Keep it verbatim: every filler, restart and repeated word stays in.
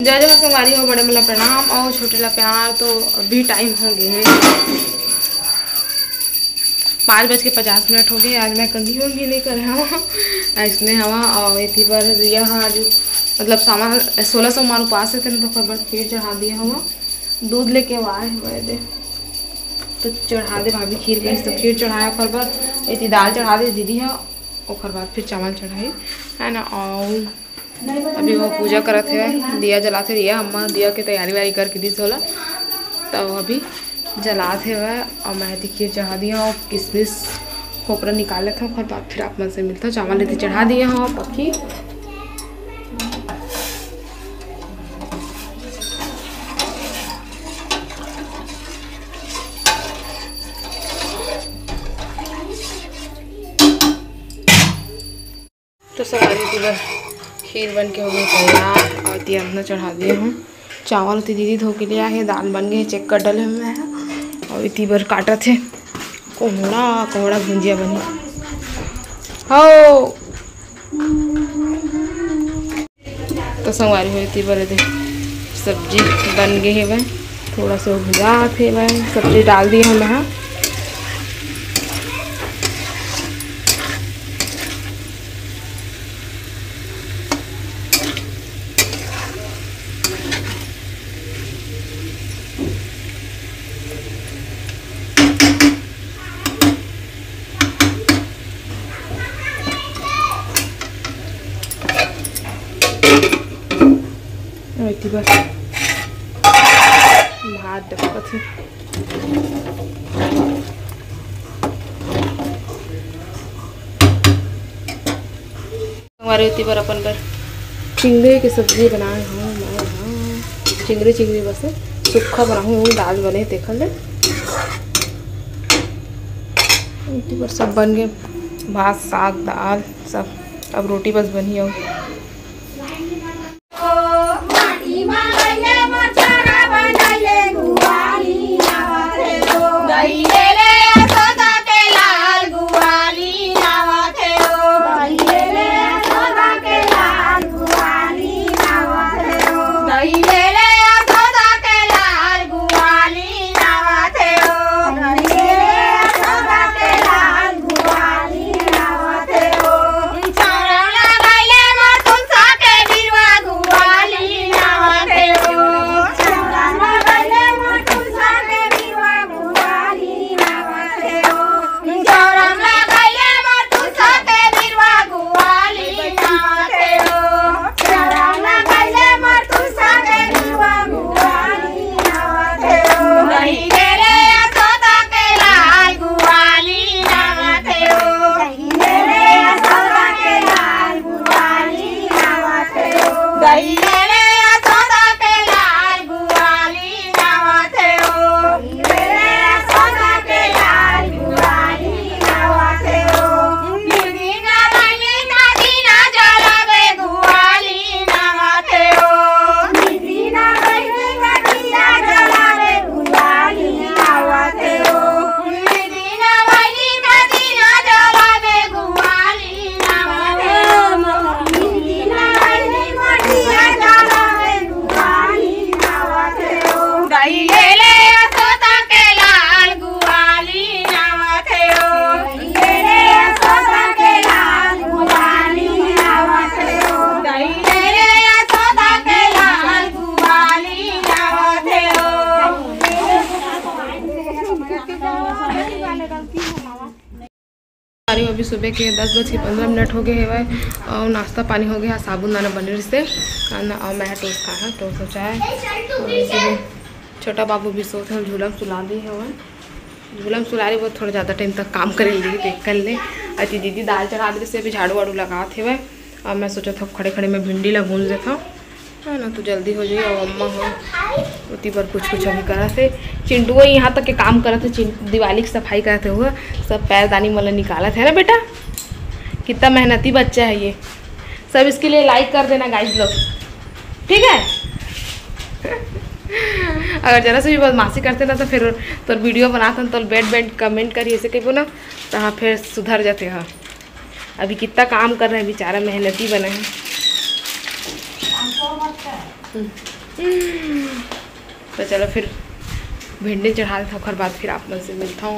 जय जय संगवारी हो, बड़े मन ला प्रणाम और छोटे ला प्यार। तो अभी टाइम हो गए है पाँच बज के पचास मिनट हो गए। आज मैं कंघी वंघी नहीं करे हवा, ऐसने हवा। और इसी पर यह आज मतलब सामान सोलह सोमवार उपास है, तो ओकर बर खीर चढ़ा दिया हवा। दूध लेके आए हुए दे तो चढ़ा दे भाभी खीर गैस, तो खीर चढ़ाया ओकर बाद इतनी दाल चढ़ा दे दीदी है, ओकर बाद फिर चावल चढ़ाई, है ना। और अभी वो पूजा करत है, दिया जलात है, दिया अम्मा दिया के तैयारी वारी करके दी सोला, तो अभी जलात है वह। और मैं तो खीर चढ़ा दिया और किसमिस खोपरा निकाल लेता हूँ, ओकर बाद फिर आप मन से मिलता हूँ। चावल लेते चढ़ा दिया हूँ पक्की। तो संगवारी जी, बस खीर बन के हो गई तैयार और दिया अपना चढ़ा दिया हूँ। चावल तो दीदी धो के ले आए हे, दाल बन गए, चेक कर डाले हुए हैं। और इतनी बार काटत है कोहड़ा, कोहड़ा भुंजिया बनी हो। तो संगवारी हो, इतनी बार दे सब्जी बन गए है भाई, थोड़ा सा भुजा थे भाई, सब्जी डाल दी हम यहाँ। अउ एती बर भात डबकत हे। हमारे एती बर अपन बर चिंगड़ी के सब्जी बनाए हूँ मैं, हाँ। चिंगड़ी, चिंगड़ी बस सूखा बनाहूँ, दाल बने तेखर ले। एती बर सब बन गए, भात, साग, दाल सब। अब रोटी बस बनही। अउ अरे, अभी सुबह के दस बज के पंद्रह मिनट हो गए हवय अउ नाश्ता पानी हो गया, साबूदाना बने रहिसे। अउ मैं टोस्ट खाए हंव, टोस्ट अउ चाय। अउ इसीलिए छोटा बाबू भी सोत हे, झूला में सुला दे हवय। झूला में सुला रही, वो थोड़ा ज़्यादा टाइम तक काम करे ली, देख कर ले। अति दीदी दाल चढ़ा दे से अभी झाड़ू वाड़ू लगात हेवय। अउ मैं सोचत हंव खड़े खड़े में भिंडी ला भूंज देत हंव, है ना, तो जल्दी हो जाई। अउ अम्मा हो ओती बर कुछ कुछ अभी करत हे। चिंटुआ यहाँ तक के काम करत हे, चिं-, दिवाली की सफाई करत हे, वो सब पैरदानी मन ला निकालत हे ना बेटा, कितना मेहनती बच्चा है ये। सब इसके लिए लाइक कर देना गाइस लोग, ठीक है। अगर जरा से भी बदमाशी करते ना तो फिर तोर वीडियो बनात हन तो बैड बैड कमेंट करी, ऐसे कहिबो ना, तो हाँ फिर सुधर जाते हैं। अभी कितना काम कर रहे हैं बेचारा, मेहनती बना है। तो चलो फिर भिंडी चढ़ा लेथंव, ओकर बाद फिर आप मन से मिलथंव।